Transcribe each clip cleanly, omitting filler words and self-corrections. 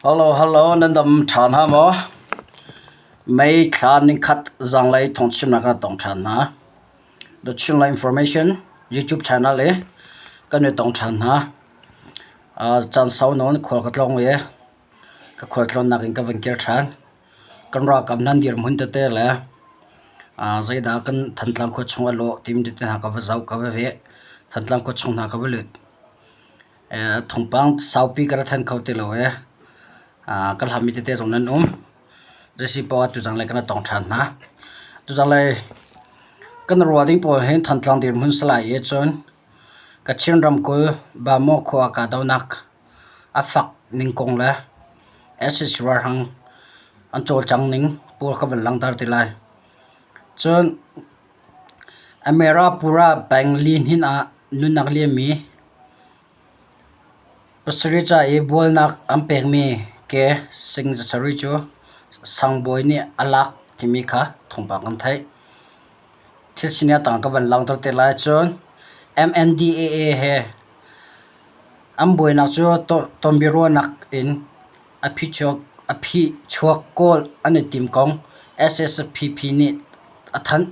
Hello, hello, nan dam ṭhan ha maw? May thla nikhat zanglei thawngchimnak kan tong ṭhan hna. The Chinland Information YouTube channel i kan i tong ṭhan hna. Caan sau nawn khual ka tlawng i ka khualtlawnnak in ka van kir ṭhan. Kan ralkap hna an dirhmun tete le zeidah kan Thantlang khua chung a lawh timi tete hna ka va zoh, ka va veh. Thantlang khua chung hna ka va lut. Thawngpang saupi ka ra thanh kho ti lo i ka hlammi tete zong nan um. Zeisi paoh ah tuzang lei kan ra tong ṭhan hna. Tuzang lei kan ruah ding pawl hin Thantlang dirhmun Salai i cun Kachin ramkulh Bamaw khua kahdohnak a fak ning kong le sac ralhrang an cawlcang ning pawl ka van langhter te lai. Cun Amarapura peng lihninh ah nunnak liammi pasarih ca i bualnak an pekmi ke sing zasarih cu sangbawi nih a lak timi kha thawngpang kan theih. Thil sining a tang ka van langhter te lai. Cun MNDAA he an buainak cu tonbiaruahnak in a phichuak kawl an i tim kong SSPP nih a thanh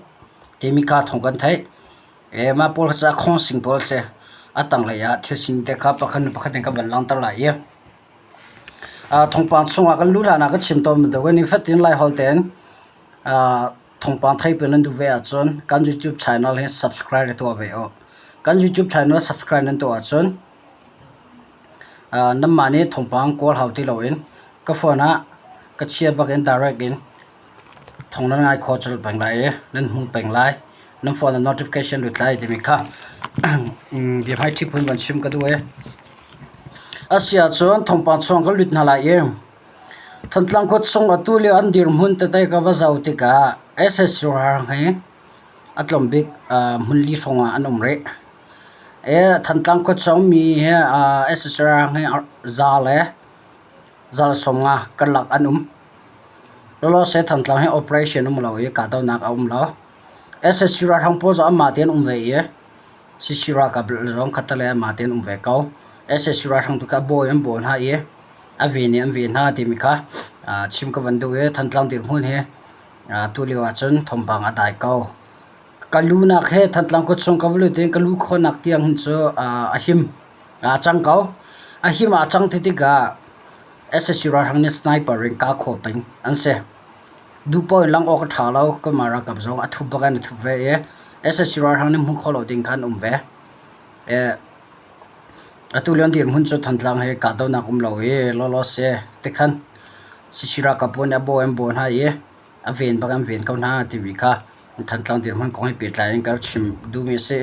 timi kha thawng kan theih. Mah pawl kha khawngsing pawl a si. A tanglei ah thil sining te kha pakhat hnu pakhat in ka van langhter lai i thawngpang chungah kan luh hlan ah ka chim tawn bantukin nifatin Laiholh tein thawngpang theih nan duh ve ahcun kan YouTube channel hi subscribe tuah ve u. Kan YouTube channel subscribe nan tuah ahcun nanmah nih thawngpang kawl hau ti loin ka phone ah ka chia bak in direct in thawng nan ngai kho colh peng lai i nan hmu peng lai. Nan phone ah notification lut lai timi kha biahmaiṭhi phun van chim ka duh i. A si ahcun thawngpang chung kan lut hna lai i Thantlang khua chung atu lio an dirhmun tete ka va zoh tikah sac ralhrang hi a tlawm bik hmunli hrawng ah an um rih. Thantlang khua chung mi hi sac ralhrang hi za le zal 50 karlak an um. Lawlawse Thantlang hi operation um lo i kahdohnak a um lo. Sac ralhrang pawl zong anmah tein um ve i CC ralkap zong khatte le anmah tein um ve ko. Sac ralhrang tu kha a bawi an bawi hna i a ven i an ven hna timi kha chim ka van duh i Thantlang dirhmun hi tulio ahcun thawngpang a dai ko. Ka lunak he Thantlang khuachung ka va lut in ka lu khawhnak tiang hin cu a him aa cang ko. A him aa cang ti tikah sac ralhrang nih sniper in kah khawh peng an si. Duh paoh in langh awk a ṭha lo. Kanmah ralkap zong a thup bak in a thup ve i sac ralhrang nih hmuh khawh lo ding kha an um ve. Atu lio dirhmun cu Thantlang he kahdohnak um lo i lawlaw si tikhan CC ralkap pawl nih a bawi an bawi hna i a ven bak an ven ko hna timi kha Thantlang dirhmun kong he pehtlai in ka rak chim duhmi a si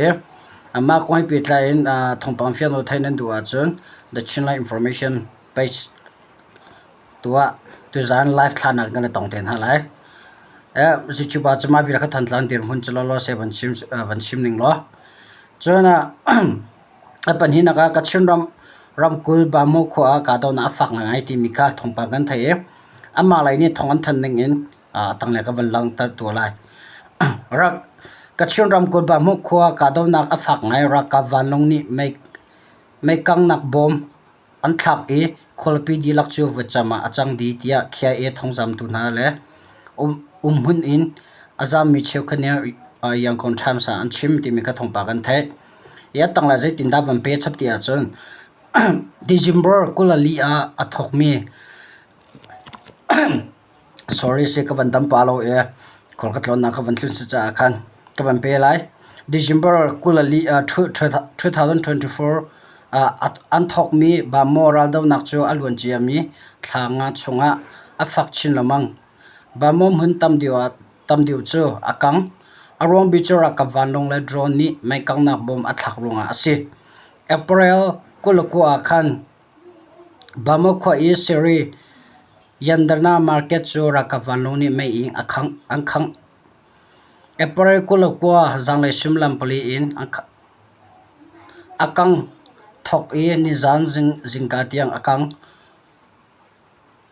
i mah kong he pehtlai in thawngpang fiang theih nan duh ahcun The Chinland Information page tu ah tuzaan live thlahnak kan i tong te hna lai. YouTube ah cuma vial kha Thantlang dirhmun cu lawlaw se van chim van chim ning law. Cun a pahnihnak ah Kachin ram ramkulh Bamaw khua ah kahdohnak a fak ngaingai timi kha thawngpang kan theih i anmah lei nih thawng an thanh ning in a tanglei ka van langhter tuah lai. Rak Kachin ramkulh Bamaw khua kahdohnak a fak ngai ralkap vanlawng nih mei meikanghnak bom An thlak i khualipi dihlak cu vutcam ah a cang dih tiah KIA thawngzamtu hna le umhmun in a zammi cheukhat nih Yangon Times ah an chim timi kha thawngpang kan theih. Hi a tanglei zeitindah van pe chap ti ahcun December 24 ah a thawkmi Sorry si ka van dam pah lo i khual ka tlawnnak ka van tlun si caah khan ka van pe lai. December 24, 2024 ah an thawkmi Bamaw raldohnak cu a luan ciami thla nga chungah a fak chin lengmang. Bamaw hmun tam deuh cu a kang. A ruang bik cu ralkap vanlawng le drone nih meikanghnak bom a thlak ruangah a si. April 29 ah khan Bamaw khua i Seri Yandarna market cu ralkap vanlawng nih mei in an khangh. April 29 zanlei suimilam pali in a kang thawk i nizaan zingka tiang a kang.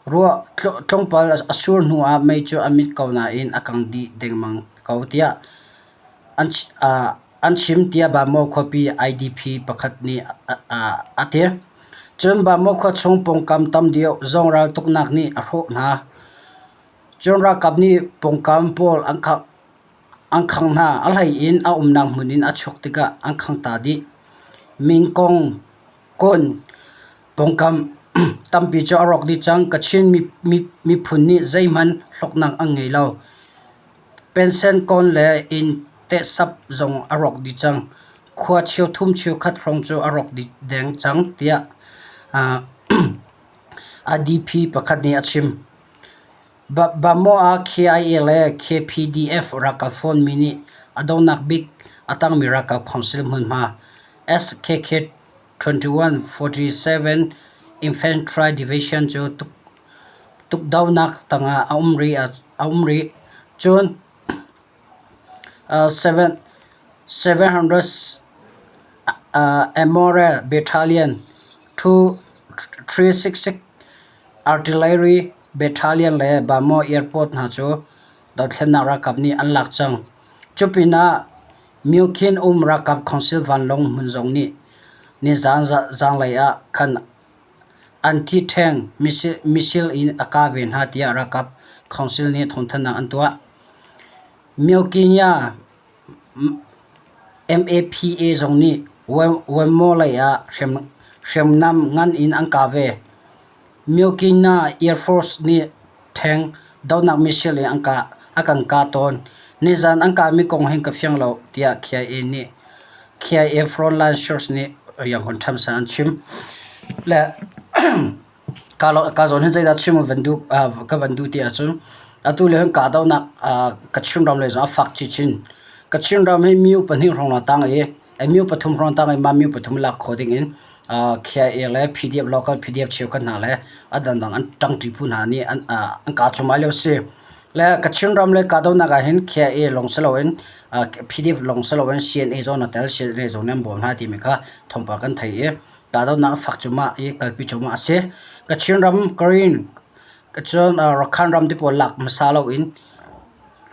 Ruah tlawmpal a sur hnuah mei cu a mit ko nain a kang dih dengmang ko tiah an chim tiah Bamaw khuapi IDP pakhat nih a ti. Cun Bamaw khua chung pawngkam tam deuh zong raltuknak nih a hrawh hna. Cun ralkap nih pawngkam pawl an khangh hna. A hlei in a umnak hmun in a chuak tikah an khangh ta dih. Mingkong kawn pawngkam tampi cu a rawk dih cang. Kachin miphun nih zeihmanh hlawknak an ngei lo. Pensen kawn le inn tehsap zong a rawk dih cang. Khua cheuthum cheukhat hrawng cu a rawk dih deng cang, tiah ADP pakhat nih a chim. Bamaw ah KIA le KPDF ralkap fawnmi nih a donak bik a tangmi ralkap council hmunhma SKK 2147 Infantry Division cu tukdohnak tangah a um rih. Cun 700 Armored Battalion, 366 Artillery Battalion le Bamaw Airport hna cu dothlennak ralkap nih an lak cang. Cupinah Myokhin um ralkap council vanlawng hmun zong nih nizaan zaanlei ah khan anti-tank missile in a kah ve hna tiah ralkap council nih thawngthanhnak an tuah. Myokinya MAPA zong nih Wanmaw lei ah hriamnam ngan in an kah ve. Myokinya Air Force nih tank dohnak missile in a kan kah tawn. Nizan an kahmi kong hin ka fiang lo, tiah KIA Frontline Source nih Yangon Times ah an chim. Le Ka zawn hin zeidah chim ka van duh ti ahcun atu lio hin kahdohnak Kachin ram lei zong a fak chinchin. Kachin ram hi myo pahnih hrawng lawng tang i myo pathum hrawng tang i mah myo pathum lak khawh ding in KIA le PDF local PDF cheukhat hna le a dangdang an ṭangṭi phu hna nih an kah cuahmah lio a si. Le Kachin ram le kahdohnak ah hin KIA lawng si loin PDF lawng si loin CNA zong a tel, CNA zong nih an bawm hna timi kha thawngpang kan theih i kahdohnak a fak cuahmah i kalpi cuahmah a si. Kachin ram Karen cun Rakhine ram te pawl lak hmasa loin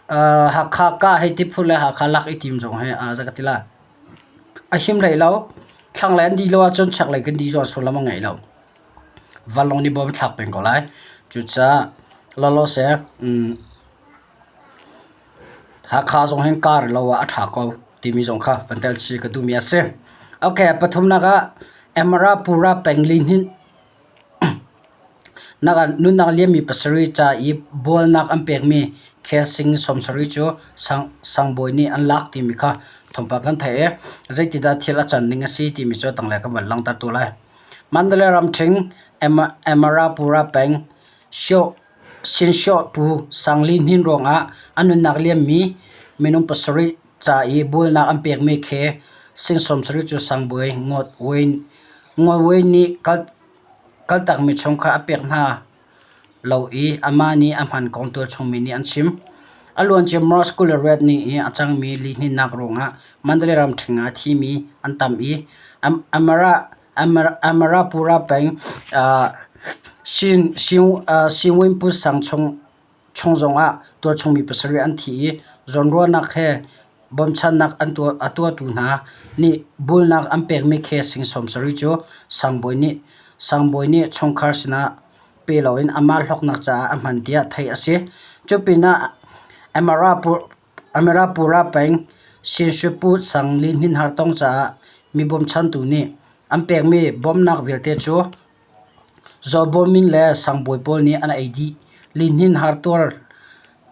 Hakha kah hei ti phun le Hakha lak i tim zong hi zei ka ti lai a him hlei lo. Thlanglei an dih lo ahcun chaklei kan dih zong sullam a ngei lo. Vanlawng nih bom a thlak peng ko lai. Cucaah lawlawse Hakha zong hin kar lo ah a ṭha ko timi zong kha van tel chih ka duhmi a si. Okay, pathumnak ah Amarapura peng lihninh nak ah nunnak liammi pasarih ca i bualnak an pekmi khelsing 70 cu sangbawi nih an lak timi kha thawngpang kan theih i zeitidah thil a can ning a si timi cu tanglei kan van langhter tu lai. Mandalay ramṭhing Amarapura peng Sinshaw Pu Sang Li Hnin ruangah a nunnak liammi minung pasarih ca i bualnak an pekmi khi sing 70 cu Sangbawi Ngawt Wai nih kaltakmi chungkhar a pek hna lo i amah nih a hman kong tualchung mi nih an chim. A luancia March 28 ni i a cangmi lihninnak ruangah Mandalay ramṭhing ah a thimi an tam i Amarapura peng Sinwinpu sang chung zongah tualchung mi pasarih an thi i zawnruahnak he bawmchannak a tuahtu hna nih bulnak an pekmi khe sing 70 cu sangbawi nih chungkhar sinah pe loin amah hlawknak caah a hman tiah theih a si. Cupinah Amarapura peng Sinsupu sang lihnin hartong caah mi bawmchantu nih an pekmi bawmhnak vialte cu Zawbawmin le sangbawi pawl nih an ei dih. Lihnin hartuar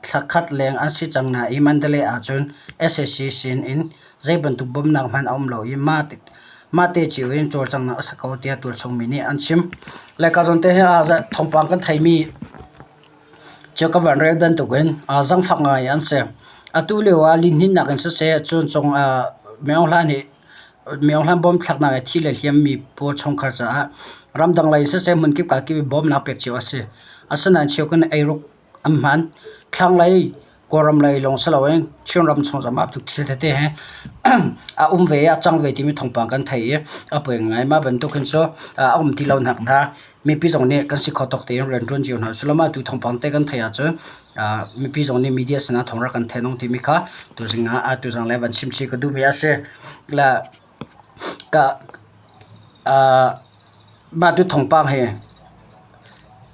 thlakhat leng an si cang nain Mandalay ahcun sac sin in zeibantuk bawmhnak hmanh a um lo i mahte cio in cawlcanghnak a si ko tiah tualchung mi nih an chim. Le ka zawn te hi thawngpang kan theimi Cu ka van rel bantukin zaangfak ngai an si. Atu lio ah lihninnak in siseh, cun cung Myo Hla nih Myo Hla bom thlaknak i thi le hliammi pawl chungkhar caah ramdang lei in siseh hmunkip kakip i bawmnak pek cio a si. Asinain cheukhat nih eiruk an hman. Thlanglei Kawlram lei lawng si loin Chinram chung zong ah thil tete hi a um ve i a cang ve timi thawngpang kan theih i a poi ngai. Mah bantuk hin cu a um ti lo nak hna mipi zong nih kan si kho tawk tein rian ṭuan cio hna usih law mah tu thawngpang te kan theih ahcun mipi zong nih media sinah thawng rak kan thanh ung timi kha tuzing ah tuzang le van chim chih ka duhmi a si. Le ka. Mah tu thawngpang hi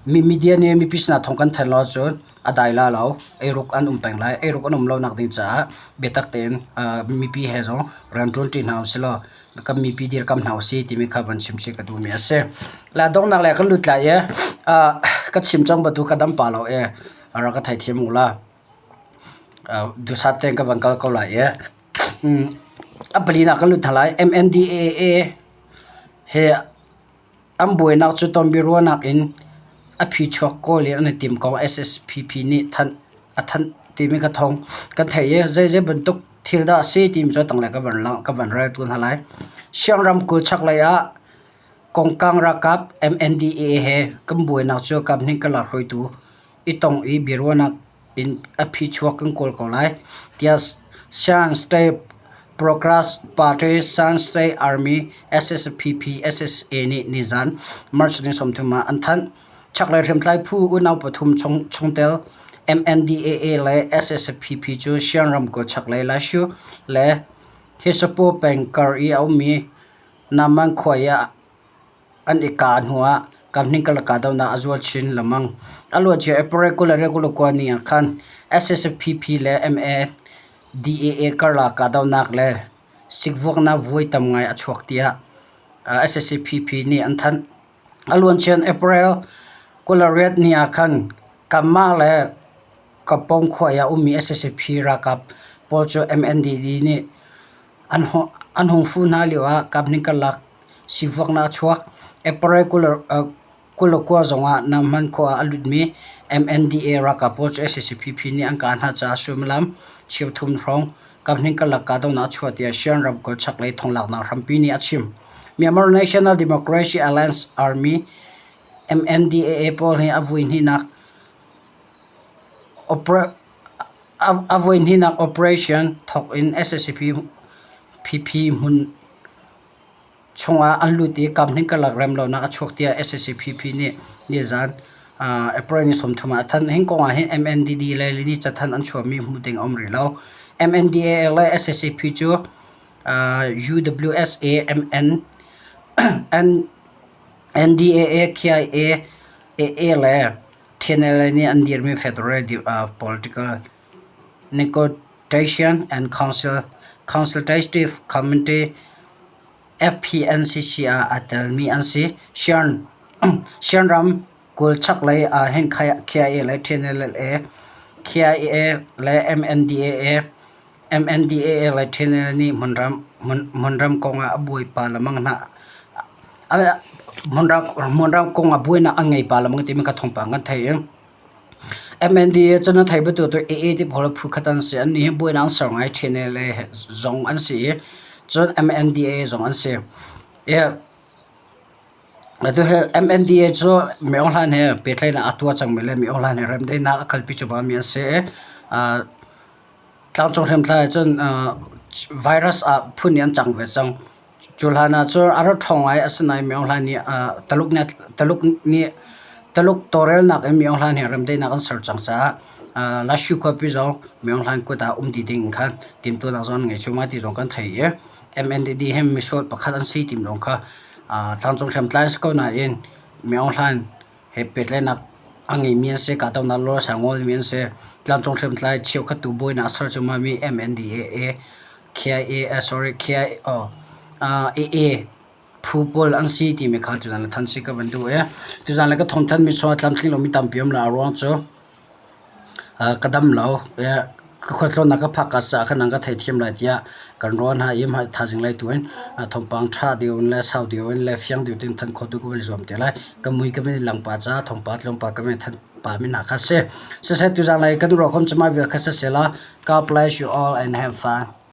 mi media nih mipi sinah thawng kan thanh lo ahcun a dai la lo. Eiruk an um peng lai. Eiruk an um lonak ding caah biatak tein mipi he zong rian ṭuanṭi hna usih law kan mipi dirkam hna usih timi kha van chim chih ka duhmi a si. La donghnak lei kan lut lai i ka chim cang bantuk ka dam pah lo i rak ka theithiam u la. Duhsat tein ka van kal ko lai i a palinak kan lut hna lai. MNDAA he an buainak cu tonbiaruahnak in a phichuak kawl in an i tim ko. SSPP nih thanh a thanh timi ka thawng kan theih i zeizei bantuk thil dah a si timi cu a tanglei ka van lang ka van rel tu hna lai. Siang ramkulh chaklei ah Kongkang ralkap MNDAA he kan buainak cu kaphnih karlak hruaitu i tong i biaruahnak in a phichuak kan kawl ko lai, tiah Shan State Progress Party, Shan State Army, SSPP, SSA nih nizan March ni 30 ah an thanh. Chaklei hriamtlai phu unau pathum chungtel MNDAA le SSPP cu Shan ramkulh chaklei Lashu le Hisapo peng kar i a ummi Naman khua i an i kah hnuah kaphnih karlak kahdohnak a zual chin lengmang. A luancia April 21 ni ah khan SSPP le MADAA karlak kahdohnak le sikvuaknak voi tam ngai a chuak tiah SSPP nih an thanh. A luancia April 28 ni ah khan Kanmah le Kapong khua i a ummi SSPP ralkap pawl cu MNDD nih An hung fuh hna lioah kaphnih karlak sivuaknak a chuak. April 29 zongah Nahman khua ah a lutmi MNDAA ralkap pawl cu SACPP nih an kah hna caah suimilam cheuthum hrawng kaphnih karlak kahdohnak a chuah tiah Shan ramkulh chaklei thonglaknak hrampi nih a chim. Myanmar National Democracy Alliance Army MNDAA pawl hi a vuihnihnak A voihnihnak operation thawk in SACPP hmun chungah an lut i kaphnih karlak remlonak a chuak tiah SACPP nih nizan April ni 30 ah a thanh. Hi kong ah hin MNDD le Lini cathanh an chuahmi hmuh ding a um rih lo. MNDAA le SACP cu UWSA, MN, NDAA, KIA, AA le TNLA nih an dirmi Federal Political Negotiation and Consultative Committee FPNCC ah aa telmi an si. Shan ramkulh chaklei ah hin KIA le TNLA, KIA le MNDAA, MNDAA le TNLA nih hmunram kong ah a buai pah lengmang hna. Hmunram kong ah buainak an ngei pah lengmang timi kha thawngpang kan theih i MNDAA cu na theih bantuk cu AA ti pawl phu khat an si. Annih hi buainak an ser ngai. TNLA zong an si i cun MNDAA zong an si. Atu hi MNDAA cu mi Aung Hlaing he pehtlaihnak a tuah cangmi le mi Aung Hlaing he remdaihnak a kalpi cuahmahmi an si i Tlangcung hriamtlai ahcun virus ah phun in an cang ve cang. Cu hlan ahcun a ra ṭhawng ngai. Asinain Mi Aung Hlaing nih Taluk nih Taluk nih Taluk tawlrelnak in Mi Aung Hlaing he remdaihnak an ser cang caah Lashu khuapi zong Mi Aung Hlaing kut ah um dih ding in khan timhtuahnak zong an ngei cuahmah ti zong kan theih i MNDD hi misual pakhat an si ti lawng kha tlangcung hriamtlai an si ko nain Mi Aung Hlaing he pehtlaihnak a ngeimi an si, kahdohnak lawsa ngawlmi an si. Tlangcung hriamtlai cheukhat tu buainak a ser cuahmahmi MNDAA, KIA, sorry, KIA, oh, AA phu pawl an si timi kha tuzan le than si ka van duh i tuzan le ka thawngthanmi chungah tlamtling lomi tampi um la a ruang cu Ka dam lo. Ka khualtlawnnak ka phak ka caah khan an ka theithiam lai tiah kan ruah hna i thaizing lei tu in thawngpang ṭha deuh in le sau deuh in le fiang deuh tein thanh khawh tu ka van i zuam te lai. Ka mui ka van i lang pah caah thawngpang tlawmpal ka van i thanh pah mi hna kha a si. Siseh tuzaan lei kan ruahkhawm cu mah vial kha siseh la God bless you all and have fun.